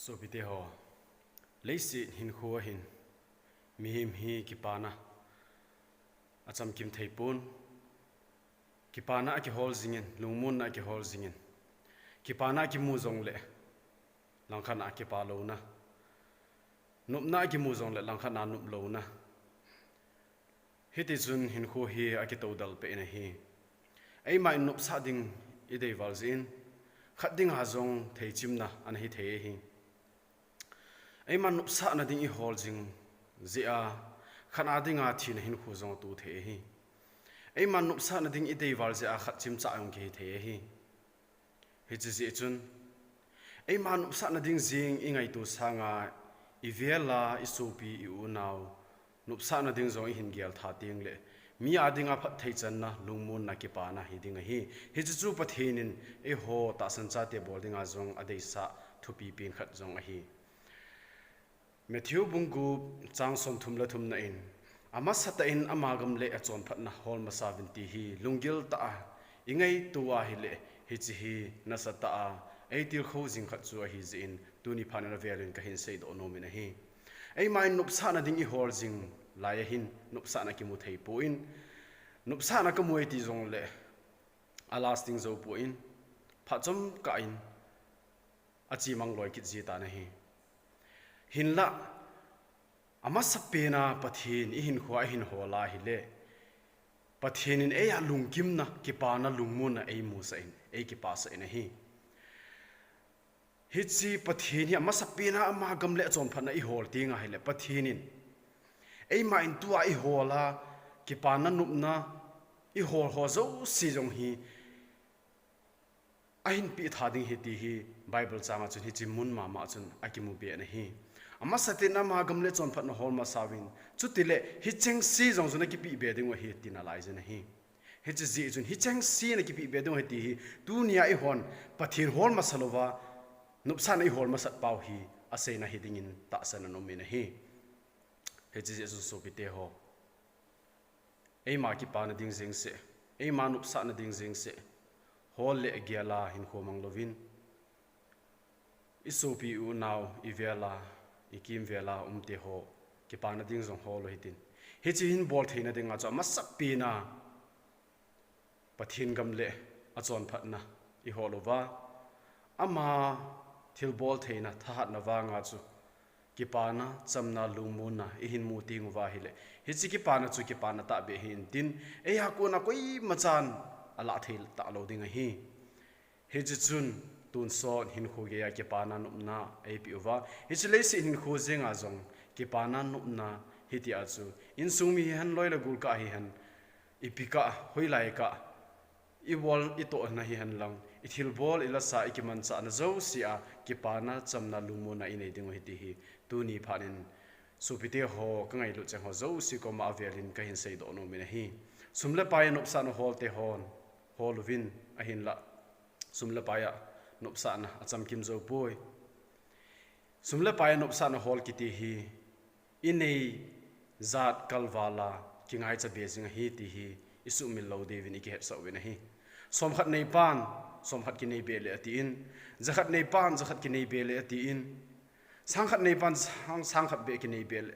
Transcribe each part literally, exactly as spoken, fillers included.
Sopite ho, leiset hinkho ahin, mihem hi kipana achamkim theipon, kipana akihol jingin, lungmonna akihol jingin, kipana akimu jongle langkhat a kipa louna, nopna akimu jongle langkhat a nop louna. Hitichun hinkho hi akitoudal peh in ahi. Eima in nopsah ding ideival jeh in, khat dinga jong theichimna ana hithei ahi. Eima nopsahna ding ihol jing jeh a, khat a dinga thina hinkho jong ato thei ahi. Eima nopsahna ding ideival jeh a khat chimchah jong kihithei ahi. Hiche jeh chun, eima nopsahna ding jeng ingaito sanga, ivela, isopi, i-u, inao nopsahna ding jong ihin geltha tengle, mi a dinga phatthei channa, lungmonna, kipana hiding ahi. Hiche chu Pathen in eiho tahsan chate bol dinga jong adeisah thupi pen khat jong ahi. Matthew bung gup chang somthum le thumna in, amasatah in ama gam le achonphatna hol masa uvin ti hi lunggil tah a ingaito ahile, hiche hi nasatah a eitilkhou jing khat chu ahijeh in, tuni phat in avel in kahin seidoh nom in ahi. Eima in nopsahna ding ihol jing lai ahin, nopsahna kimu theipon, nopsahna kamu e ti jongle alasting joupon, phat chomkhat in achemang loi kit jitan ahi. Hinla, amasapen a Pathen ihinkhoa ihin hol ahile, Pathen in eia lungkimna, kipana, lungmonna eimusah in, eikipasah in ahi. Hiche Pathen hi amasapen a ama gam le achonphatna ihol teng ahile, Pathen in eima in tua ihol a, kipana, nopna ihol ho jouse jong hi ahin pehtha ding ahi ti hi Bible chang a chun hiche mun mama chun akimu be in ahi. Amasapen a ama gam le achonphatna hol masa uvin, chutile hichengse jong chun akipeh be dingu ahi tin alaijin ahi. Hiche jeh chun hichengse akipeh be dingu ahi ti hi, tunia eihon Pathen hol masa louva nopsahna ihol masat pau hi aseina hiding in tahsan ana um in ahi. Hiche jeh chun sopite ho, eima kipana ding jeng seh, eima nopsahna ding jeng seh, hol le gel a hinkho mang louvin, isopi, i-u, inao, ivela, ikimvela umte ho kipana ding jong hol u hitin. Hiche hin bol theina dinga chu amasapen a Pathen gam le achonphatna ihol uva, ama thilbol theina, thahatna vanga chu kipana, chamna, lungmonna ihin mu teng uva ahile, hiche kipana chu kipana tahbeh ahi intin, eia kona koimachan alah thei talou ding ahi. Hiche chun tonsot hinkho geiya kipana, nopna eipeh uva, hiche leiset hinkho jenga jong kipana, nopna hitia chu insung mi hihen, loi le gol kah hihen, ipi kah, hoilai kah, ibol itohna hihen lang, ithilbol, ilasa, ikimanchahna jousea kipana, chamna, lungmonna inei dingu ahi ti hi tuni phat in sopite ho, kangailut cheng ho jouse koma avel in kahin seidoh nom in ahi. Sum le paia nopsahna holte hon hol uvin, ahinla sum le paia nopsahna achamkim joupoi. Sum le paia nopsahna hol kiti hi inei jat kalval a kingaicha be jing ahi ti hi isuhmil lou diuvin ikihetsah uvin ahi. Somkhat neipan somkhat kinei be le atin, jakhat neipan jakhat kinei be le atin, sangkhat neipan sang, sangkhat beh kinei be le,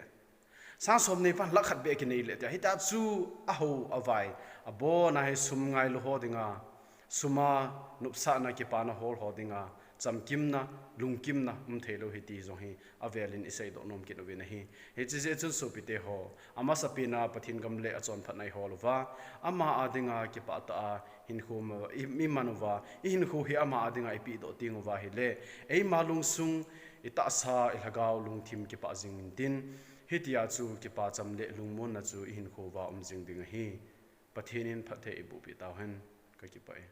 sangsom neipan lakh khat beh kinei le tia, hitia chu ahao avai, abona hi sum ngailu ho dinga, suma nopsahna, kipana hol ho dinga chamkimna, lungkimna um theilou ahi ti jong hi avel in iseidoh nom kit uvin ahi. Hiche jeh chun sopite ho, amasapen a Pathen gam le achonphatna ihol uva, ama a dinga kipah tah a hinkho ma, i, iman uva, ihinkho hi ama a dinga ipehdoh teng uva ahile, eima lungsung, itahsa, ilhagao lungthim kipah jing intin, hitia chu kipacham le lungmonna chu ihinkho uva um jing ding ahi. Pathen in phatthei eibohpeh tauhen, kakipah e.